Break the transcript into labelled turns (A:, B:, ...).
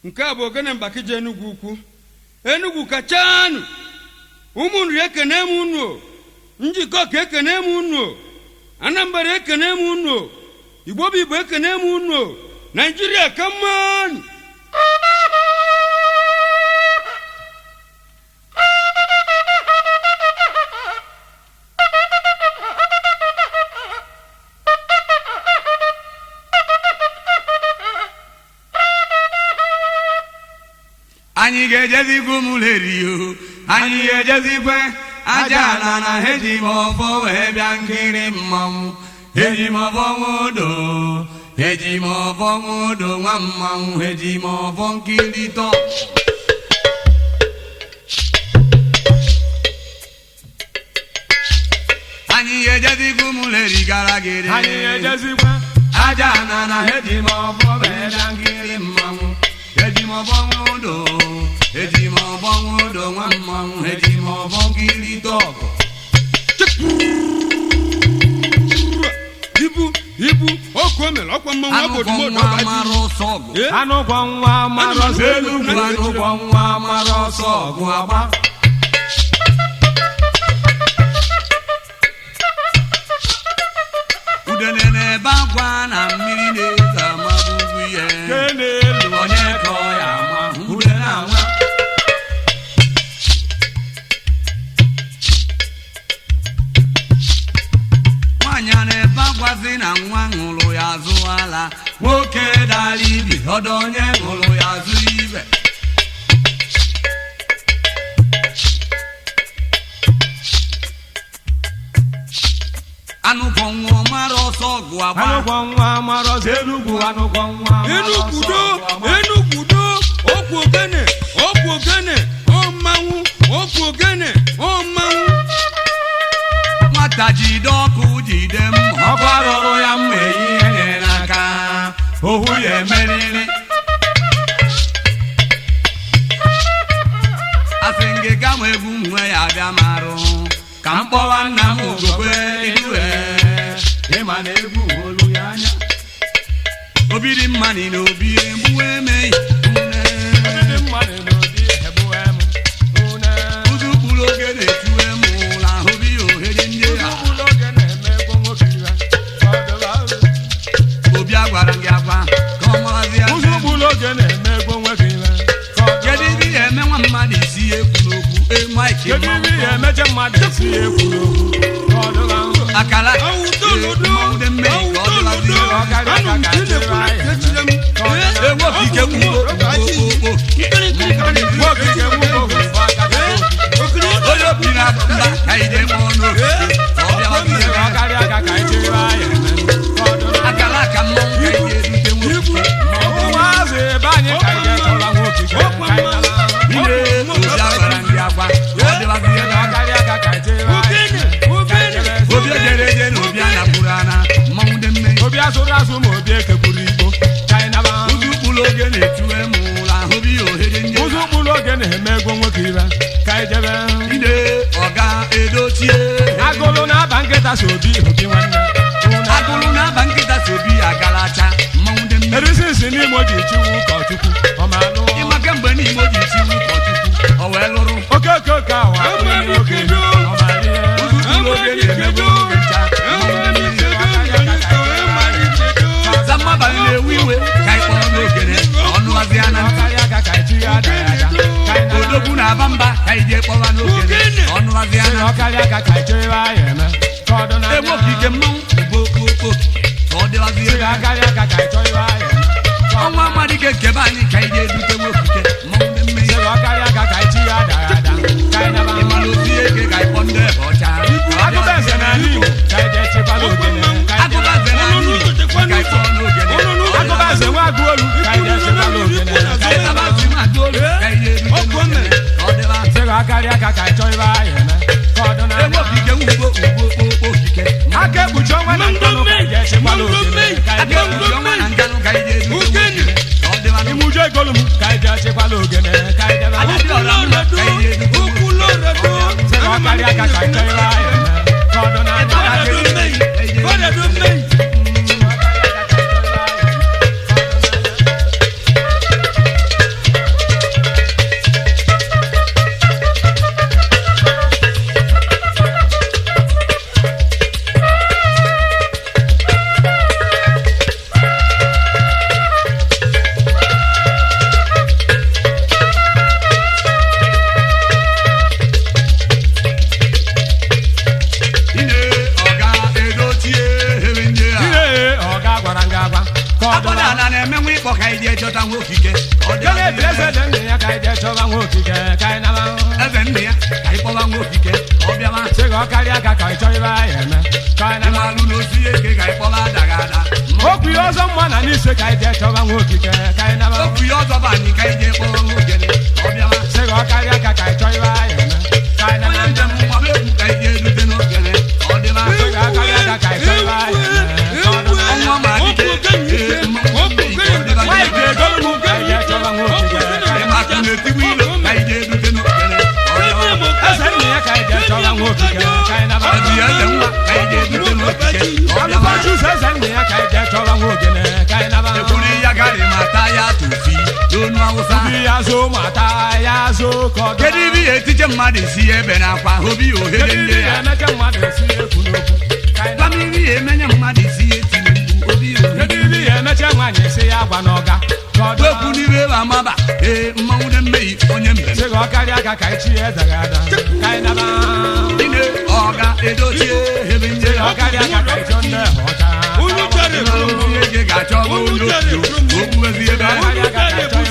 A: Nke a bụ ogene Mbakije Enugwu Ukwu. Enugwu kachanụ! Ụmụ Nri, ekene m unu o. Njikọ ka, ekene m unu o. Anambra, ekene m unu o. Igbo bụ Igbo, ekene m unu o. Naijiria ka mmanụ.
B: Anyị ga-ejezikwa ụmụlerio, anyị ga-ejezikwe aja ala na eji m ọfọ wee bịa nkiri mmanwụ. Eji m ọfọ nwodo, eji m ọfọ nwodo nwa mmanwụ, eji m ọfọ nkiri tọ. Anyị ga-ejezikwa ụmụleri gara gịrị.
C: Anyị ejezikwa
B: aja na na eji m ọfọ wee bịa nkiri mmanwụ. Eji m ọfọ nwodo, eji m ọfọ nwodo nwa mmanwụ, eji m ọfọ nkiri tọgụ.
A: Ibu ibu ọkụ o mere ọkwa mmanwụ ọ bụ
B: anụkwọ
A: odumodu
B: nwa
A: ọba ji.
B: mara ọsọ ọgụ.
A: Eh?
C: Anụkwọ nwa mara ọsọ.
B: Enugwu anụkwọ nwa mara ọsọ ọgụ agba. Udele na-ebe akwa na mmiri na-ezo amabugbu ihe.
C: Kenelu.
B: Onye ka ọ ya ama udele anwa. Nwaanyị a na-ebe akwazi na nwa ṅụrụ ya azụ ala. Nwoke dara ibi ọdọ, onye ṅụrụ ya azụ ibe. Anụkwọ nwa mara ọsọ ọgụ agba.
C: Anụkwọ nwa mara ọsọ. Enugwu anụkwọ nwa mara ọsọ.
A: Enukwudo, Enukwudo, okwu ogene, okwu ogene, ọ mmanwụ, okwu ogene, ọ mmanwụ.
B: Nwata jide ọkụ jide mma, ọkụ arụrụ ya mma eyi ihe nyere n'aka ohu ya emeriri. Asị ngị gama egwu nwe ya abịa marụ ka m kpọwa nna m ugokwe idue.
C: Ịma na egwu olu ya anya.
B: Obi dị mma na obi egbuwe emeghị
C: Obi dị mma na n'obi egbuwe m une.
B: ụzụ kpụrụ oge na-etuwe m ụla obi ya ohere ndị a.
C: Ụlọ oge na-eme egwu nwoke iwe ka ọ dịba arụ.
B: Obi agwara gị agwa ka ọ marazi ya.
C: Ụzụ ụlọ oge na-eme egwu nwoke iwe ka ọ dịba.
B: Kedu ibe ihe eme nwa mmadụ isi ya ekwu n'okwu Mike?
C: Kedu ibe ihe emeche mmadụ isi ya ekwu n'okwu ka ọ dịba nro?
B: Akara
A: Awụdolodo,
B: mmanwụ mmehie ka ọ dịbazi.
A: awụdolodo, anụ m ka ị na-ekwu na echire m. Eh?
B: Ewu okike nwugo okpokpo.
C: Nwoke ike nwoke ofe aka.
A: Okiri
B: Onye obi na-akụ mba ka ide ma ọnụ okike ka ọ bịawazi ebe a.
C: Ọkarịa aka ka anyị chịrị anyị eme ka ọ dịba.
B: Akara aka mmanwụ ka ide erute nwoke.
C: Ụmụazị ebe anyị ka anyị ga-ekọla nwoke ike ka anyị nala.
B: Ine obi agwara ndị agwa ka ọ dịbazi ebe a.
C: Ọkarịa aka ka anyị chịrị anyị
A: Ogene, ogene.
B: Obi ejere eje na obi anakwuru ana mmanwụ dị mmehie.
C: Obi asụrụ asụ ma obi ekekwuru igbo ka anyị naba.
B: Ụzụ ụkpụrụ oge na-etuwe m ụla ahụbi ya ohere ndị
C: Ụzụ ụkpụrụ oge na-eme egwu nwoke ibe ka anyị jebe.
B: Ide ọga edochie.
C: Agụlụ na-aba nkịta so obi obi nwanne.
B: Agụrụ na-aba nkịta so obi ya galacha mmanwụ dị mmehie.
C: Erisi n'ime o ji chiwu ụkọchukwu ọma anụ.
B: Ịma kemgbe n'ime o ji tiwu ụkọchukwu o wee lụrụ.
C: Oke oke oke awa
A: Amadi
C: oke
A: kedu?
C: ọma ihe.
B: Ụzụ ụkpụrụ oge na-emegbu oge ncha mmanwụ dị mmehie. Zammabalị na-ewe iwe ka anyị kpọrọ n'ogene ọnụ azịa na ntị.
C: Ọkarịa aka ka anyị chigha ada ya ada ka anyị nala.
B: Odogwu na-aba mba ka anyị jee kpọwa n'ogene ọnụ azịa na ntị.
C: Ọkarịa aka ka anyị chịrị anyị eme ka ọ dị n'anya.
B: Egbe okike mmanwụ bụ okpokpo ka ọ dịwazie ebe a.
C: Ọkarịa aka ka anyị chọrọ anyị eme.
B: Ọnwa amadike nkebe anyị ka anyị jee dute nwoke mmanwụ dị mmehie.
C: Ọkarịa aka ka anyị chigha ada ya ada ka anyị nala.
B: Ịmara otu ihe eke ka anyị kpọ ndị ebe ọcha.
C: Agụba eze n'ala Igbo ka anyị jee chekwala ogene ka anyị
B: Agụba
C: jee.
B: eze n'ala Igbo ka anyị kpọọ n'ogene.
C: Agụba eze nwa agụ olu ka anyị jee chekwala ogene ka anyị
B: Ịtaba
C: nala.
B: ntị ma agụ olu ka anyị jee dute n'ogene ka ọ dịba.
C: Sịrị ọkarịa aka ka anyị chọọ ibe anyị eme ka ọ dị
B: Egbe
C: n'anya.
B: okike nwugbo ugbo okpokpo okike.
C: Aka ekpuchi ọnwa na nkanụ ka anyị jee chekwala ogene ka anyị
B: Aka
C: jee.
B: ekpuchi ọnwa na nkanụ ka anyị jee dute n'ogene ka ọ dịba.
C: Imuju egolu m ka anyị jee chekwala ogene ka anyị jebe.
B: Ada dị ọra mma ka anyị jee dute n'ogene.
C: Sịrị ọkarịa aka ka anyị chọọ ibe anyị eme ka ọ dị n'anya.
B: Ịtaba ntị ka anyị jee dute n'ogene.
C: Ọkarịa aka ka anyị chọọ ibe anyị eme.
B: okike ka ọ dị
C: Kele eze nne ya ka anyị jee chọba nwa okike ka anyị naba.
B: Eze nne ya ka anyị kpọba nwa okike ka ọ bịawa.
C: Sị ka ọ karịa aka ka anyị chọọ ibe anyị eme ka anyị naba.
B: Ịmalụ na osi eke ka anyị kpọba adaghị ada.
C: Okwu ihe ọzọ mma na n'ise ka anyị jee chọba nwa okike ka anyị naba.
B: Okwu ya ọzọ bụ anyị ka anyị jee kpọọ nwa ogene ka ọ bịawa.
C: Sị ka ọ karịa aka ka anyị chọọ ibe anyị eme ka anyị
B: Onye
C: naba.
B: njem mgbaba egwu ka anyị jee rute n'ogene ka ọ dịba.
C: Sị ka ọ karịa aka ka anyị chọọ ibe anyị eme ka ọ dịba.
B: Ọnwa ma dike ee mmanwụ mbe ike ọ dịba.
C: Mike egolu m ka anyị jee chọba nwa okike ka anyị naba.
B: Ịmakụ na-etigbu ilo ka anyị jee rute n'ogene ka ọ dịba.
C: Eze nne ya ka anyị jee chọba nwa okike ka anyị naba.
B: Ezi eze nwa ka anyị jee rute n'okike ka ọ bịawa.
C: Alụfa Chus eze nne ya ka anyị jee chọba nwa ogene ka anyị naba.
B: Ekwuru ya garị ma taa ya tụfi n'onu Awụsa.
C: Obi ya zo mata ya zo ka ọ
B: Kedu ibe ya etije mmadụ isi ya ebe n'akwa obi ya ohere
C: Kedu
B: nne
C: ibe
B: ya?
C: ya emecha mmadụ esi ekwu n'okwu ka anyị
B: Gwa
C: naba.
B: m ibe ya emenye mmadụ isi ya etiri mkpu obi ya ohere.
C: Kedu ibe ya emecha nwaanyị esi ya gwa n'ọga ka ọ dọba.
B: Wepụ n'ibe ebe amaba ee mmanwụ dị mmehie onye mbem.
C: Sị ka ọ karịa aka ka echi ya eze ga-ada ka anyị naba.
B: Ine ọga edochie ebe nje
C: Sị ka
B: ya.
C: ọ karịa aka ka echi ndị ọcha.
A: Unu chọrọ
B: Ike ga-achọ onye otu okwu ezi ebe.
C: Sị ka ọ karịa aka ka echi